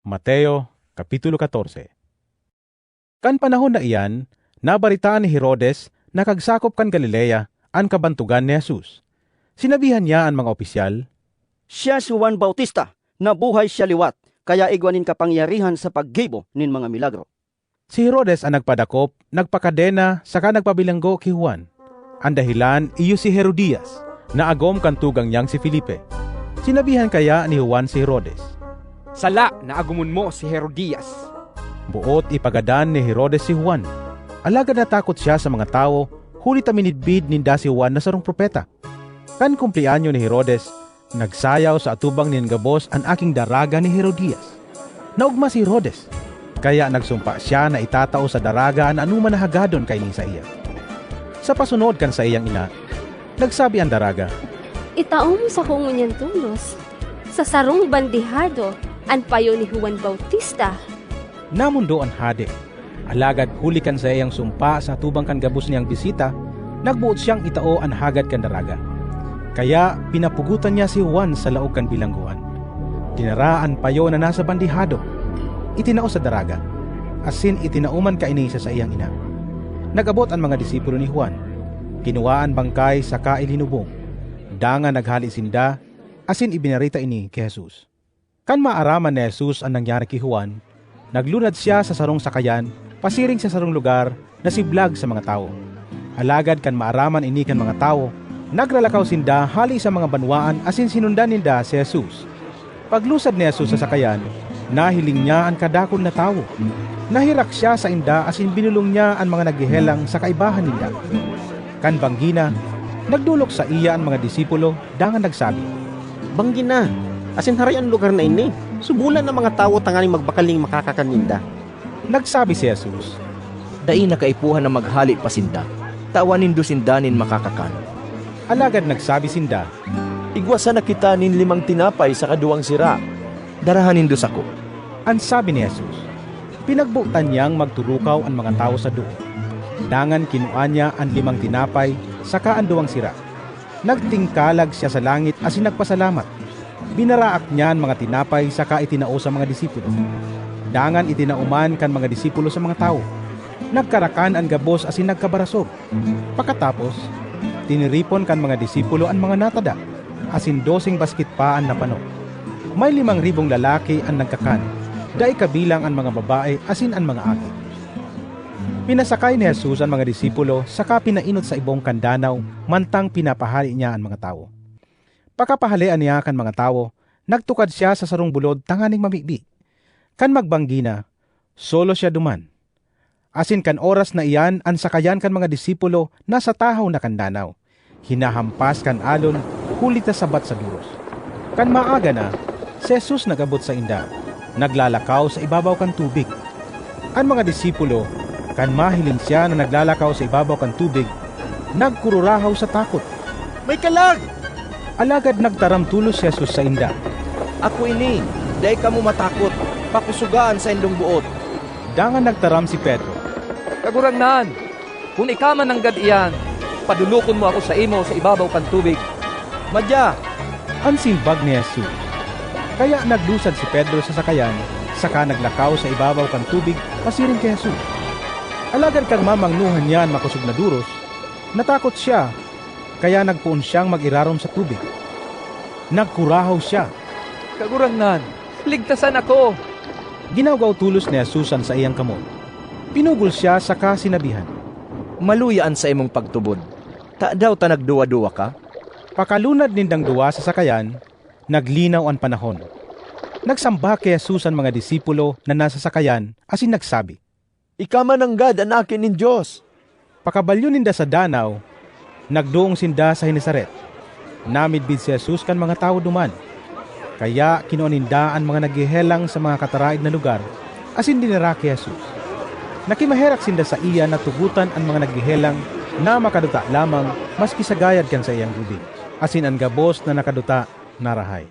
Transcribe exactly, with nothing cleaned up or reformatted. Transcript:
Mateo, Kapitulo catorce. Kan panahon na iyan, nabaretaan ni Herodes na kagsakop kan Galilea an kabantogan ni Jesus. Sinabihan niya an mga opisyal, "Siya si Juan Bautista, nabuhay siya liwat, kaya igwa nin kapangyarihan sa paggibo nin mga milagro." Si Herodes an nagpadakop, nagpakadena saka nagpabilanggo ki Juan. An dahelan iyo si Herodias, na agom kan tugang niyang si Felipe. Sinabihan kaya ni Juan si Herodes, "Sala na agomon mo si Herodias." Boot ipagadan ni Herodes si Juan, alagad natakot siya sa mga tawo huli ta minidbid ninda si Juan na sarong propeta. Kan kumpleanyo ni Herodes, nagsayaw sa atubang nin gabos an aking daraga ni Herodias. Naogma si Herodes, kaya nagsumpa siya na itatao sa daraga an anoman na hagadon kaini saiya. Sa pasunod kan saiyang ina, nagsabi an daraga, "Itao mo sako ngunyan tolos, sa sarong bandehado, an payo ni Juan Bautista." Namondo an hade, alagad huli kan saiyang sumpa sa atubang kan gabos niyang bisita, nagboot siyang itao an hagad kan daraga. Kaya pinapugotan niya si Juan sa laog kan bilanggoan. Dinara an payo na nasa bandehado, itinao sa daraga, asin itinao man kaini sa saiyang ina. Nag-abot an mga disipulo ni Juan, kinua an bangkay saka ilinubong. Dangan naghale sinda asin ibinareta ini ki Jesus. Kan maaraman ni Jesus an nangyari ki Juan, naglunad siya sa sarong sakayan pasiring sa sarong lugar na siblag sa mga tawo. Alagad kan maaraman ini kan mga tawo, naglalakaw sinda hale sa mga banwaan asin sinundan ninda si Jesus. Paglusad ni Jesus sa sakayan, nahiling niya an kadakul na tawo. Nahirak siya sainda asin binolong niya an mga naghehelang sa kaibahan ninda. Kan banggi na, nagdolok saiya an mga disipulo dangan nagsabi, "Banggi na, asin haray an lugar na ini. Subolan an mga tawo tanganing magbakal nin makakakan ninda." Nagsabi si Jesus, "Dai na kaipuhan na maghale pa sinda. Tawan nindo sinda nin makakakan." Alagad nagsabi sinda, "Igwa sana kita nin limang tinapay saka duwang sira. Daraha nindo sako." An sabi ni Jesus, pinagbotan niyang magturukaw an mga tawo sa doot. Dangan kinua niya an limang tinapay saka an duwang sira. Nagtingkalag siya sa langit asin nagpasalamat. Binaraak niya an mga tinapay saka itinao sa mga disipulo. Dangan itinao man kan mga disipulo sa mga tawo. Nagkarakan an gabos asin nagkabarasog. Pakatapos, tiniripon kan mga disipulo an mga natada, asin doseng basket pa an napano. May limang ribong lalaki an nagkakan, dai kabilang an mga babae asin an mga aki. Pinasakay ni Jesus an mga disipulo saka pinaenot sa ibong kan danaw mantang pinapahale niya an mga tawo. Pakapahalea niya kan mga tawo, nagtukad siya sa sarong bulod tanganing mamibi. Kan magbanggi na, solo siya duman. Asin kan oras na iyan an sakayan kan mga disipulo nasa tahaw na kan danaw, hinahampas kan alon huli ta sabat sa doros. Kan maaga na, si Jesus nag-abot sainda, naglalakaw sa ibabaw kan tubig. An mga disipulo, kan mahiling siya na naglalakaw sa ibabaw kan tubig, nagkururahaw sa takot. "May kalag!" Alagad nagtaram tolos si Jesus sainda, "Ako ini, dai kamo matakot. Pakusoga an saindong boot." Dangan nagtaram si Pedro, "Kagurangnan, kun ika man nanggad iyan, padolokon mo ako saimo sa ibabaw kan tubig." "Madya," an simbag ni Jesus. Kaya naglusad si Pedro sa sakayan saka naglakaw sa ibabaw kan tubig pasiring ki Jesus. Alagad kan mamangnohan niya an makosog na doros, natakot siya, kaya nagpoon siyang mag-irarom sa tubig. Nagkurahaw siya, "Kagurangnan, ligtasan ako!" Ginawgaw tolos ni Jesus an saiyang kamot. Pinugol siya saka sinabihan, "Maluya an saimong pagtubod. Tadaw ta nagduwa-duwa ka?" Pakalunad nindang duwa sa sakayan, naglinaw an panahon. Nagsamba ki Jesus an mga disipulo na nasa sakayan asin nagsabi, "Ika man nanggad an Aki nin Dios." Pakabalyo ninda sa danaw, nagdoong sinda sa Genesaret. Namidbid si Jesus kan mga tawo duman. Kaya kinua ninda an mga naghehelang sa mga kataraed na lugar asin dinara ki Jesus. Nakimaherak sinda saiya na tugotan an mga naghehelang na makaduta lamang maski sa gayad kan saiyang gubing, asin an gabos na nakaduta narahay.